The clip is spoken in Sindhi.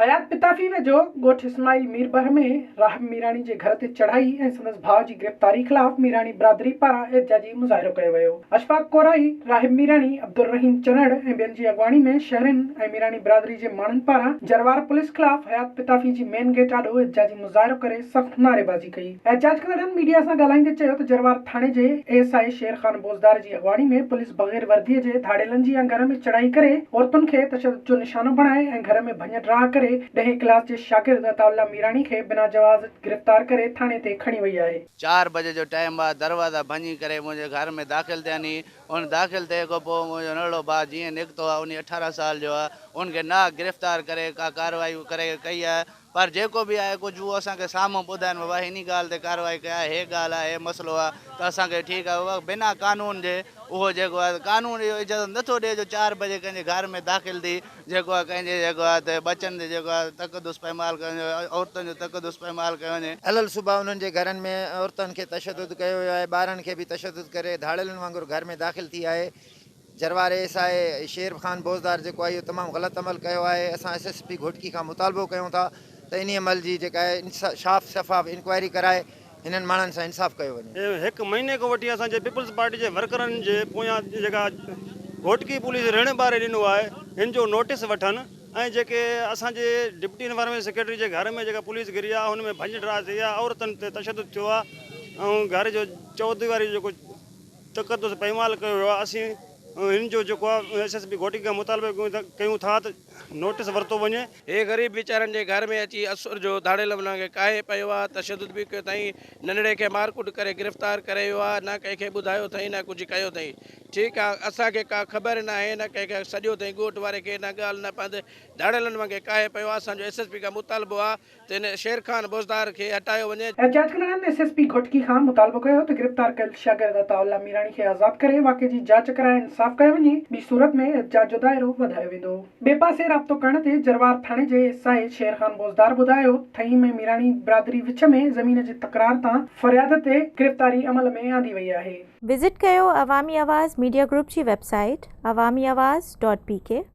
حيات پتافي ويجهو ڳوٺ اسماعيل ميربحر ۾ راهب ميراڻي جي گهر تي چڙهائي ۽ سندس ڀاء جي گرفتاري خلاف ميراڻي برادري پاران احتجاجي مظاهرو ڪيو ويو. اشفاق ڪورائي، راهب ميراڻي، عبدالرحيم چنڙ ۽ ٻين جي اڳواڻي ۾ شهرين ۽ ميراڻي برادري جي ماڻهن پاران جروار پوليس خلاف حيات پتافي جي مين گيٽ آڏو احتجاجي مظاهرو ڪري سخت نعريبازي ڪئي. احتجاج ڪندڙن ميڊيا سان ڳالهائيندي چيو ته جروار ٿاڻي جي اي S I Sher Khan Bozdar جي اڳواڻي ۾ پوليس بغير وردي جي ڌاڙيلن جيان گهر ۾ چڙهائي ڪري عورتن کي تشدد جو نشانو بڻائي ۽ گهر ۾ ڀڃ ڊاهه ڪري ڏهين ڪلاس جي شاگرد عطاء الله ميراڻي کي بنا جواز گرفتار ڪري ٿاڻي تي کڻي وئي آهي. چار بجي جو ٽائيم آ دروازا ڀڃي ڪري منهنجي گهر ۾ داخل ٿين هي ان داخل ٿئي کان پوء منهنجو ننڍڙو ڀاء جيئن نڪتو آ انهي 18 سال جو آ ان کي ناحق گرفتار ڪري ڪا ڪارروائي ڪري ڪئي آ پر جيڪو به آهي ڪجهه اهو اسان کي سامهون ٻڌائين بابا هني ڳالهه تي ڪارروائي ڪئي آهي هي ڳالهه آهي هي مسئلو آهي ته اسان کي ٺيڪ آهي بابا بنا قانون جي اهو جيڪو آهي قانون اهو اجازت نٿو ڏئي جو چار بجي ڪنهن جي گهر ۾ داخل ٿي جيڪو آهي ڪنهن جي جيڪو آهي ته ٻچن جي جيڪو آهي تقدس پائمال ڪيو وڃي عورتن جو تقدس پائمال ڪيو وڃي. الل صبح انهن جي گهرن ۾ عورتن کي تشدد ڪيو ويو آهي ٻارن کي به تشدد ڪري ڌاڙيلن وانگر گهر ۾ داخل ٿي آهي Jarwar S I Sher Khan Bozdar جيڪو آهي اهو تمام غلط عمل ڪيو آهي اسان ايس ايس پي گهوٽڪي کان مطالبو ڪيون ٿا ته انهي عمل جي جيڪا آهي شاف شفاف انڪوائري ڪرائي هنن ماڻهن سان انصاف ڪيو وڃي. هڪ مهيني کان وٺي اسان جي پيپلز پارٽي جي ورڪرن جي پويان جيڪا گهوٽڪي پوليس رڻ ٻاري ڏنو آهي هن جو نوٽيس وٺن ۽ جيڪي اسان جي ڊپٽي انوائرمينٽ سيڪريٽري جي گهر ۾ جيڪا پوليس گهري آهي ان ۾ ڀڃ ڊاهه ٿي آهي عورتن تي تشدد ٿيو آهي ۽ گهر جو چوديواري جو جيڪو تقدس پائمال ڪيو ويو آهي اسين هن جو جيڪو آهي ايس ايس پي گهوٽڪي کان مطالبو ڪيون ٿا ته نوٽيس ورتو وڃي. هي غريب ويچارن جي گهر ۾ اچي اسر جو ڌاڙيل انهن کي ڪاهي پيو آهي تشدد به ڪيو اٿائين ننڍڙي کي مارڪٽ ڪري گرفتار ڪري ويو آهي نه ڪنهن کي ٻڌايو اٿائين نه ڪجهه ڪيو اٿائين ٺيڪ آهي اسان کي ڪا خبر ناهي نه ڪنهن کي سڏيو اٿائين ڳوٺ واري کي نه ڳالهه نه پنڌ ڌاڙيلن وانگي ڪاهي پيو آهي اسان جو ايس ايس پي کان مطالبو آهي ته هن شير خان بوزدار کي هٽايو وڃي. احتجاج ڪندڙن ايس ايس پي گهوٽڪي کان مطالبو ڪيو ته گرفتار ڪيل شاگرد عطاء الله ميراڻي کي آزاد ڪري واقعي جي جاچ ڪرائي انصاف ڪيو وڃي، ٻي صورت ۾ احتجاج جو دائرو وڌايو ويندو. ٻئي پاسي رابطو ڪرڻ تي جروار ٿاڻي جي S I Sher Khan Bozdar ٻڌايو ٿهيم ۽ ميراڻي برادري وچ ۾ زمين جي تڪرار تان فرياد تي گرفتاري عمل ۾ آندي وئي آهي. وزٽ ڪيو عوامي آواز ميڊيا گروپ جي website Awami Awaz dot P K.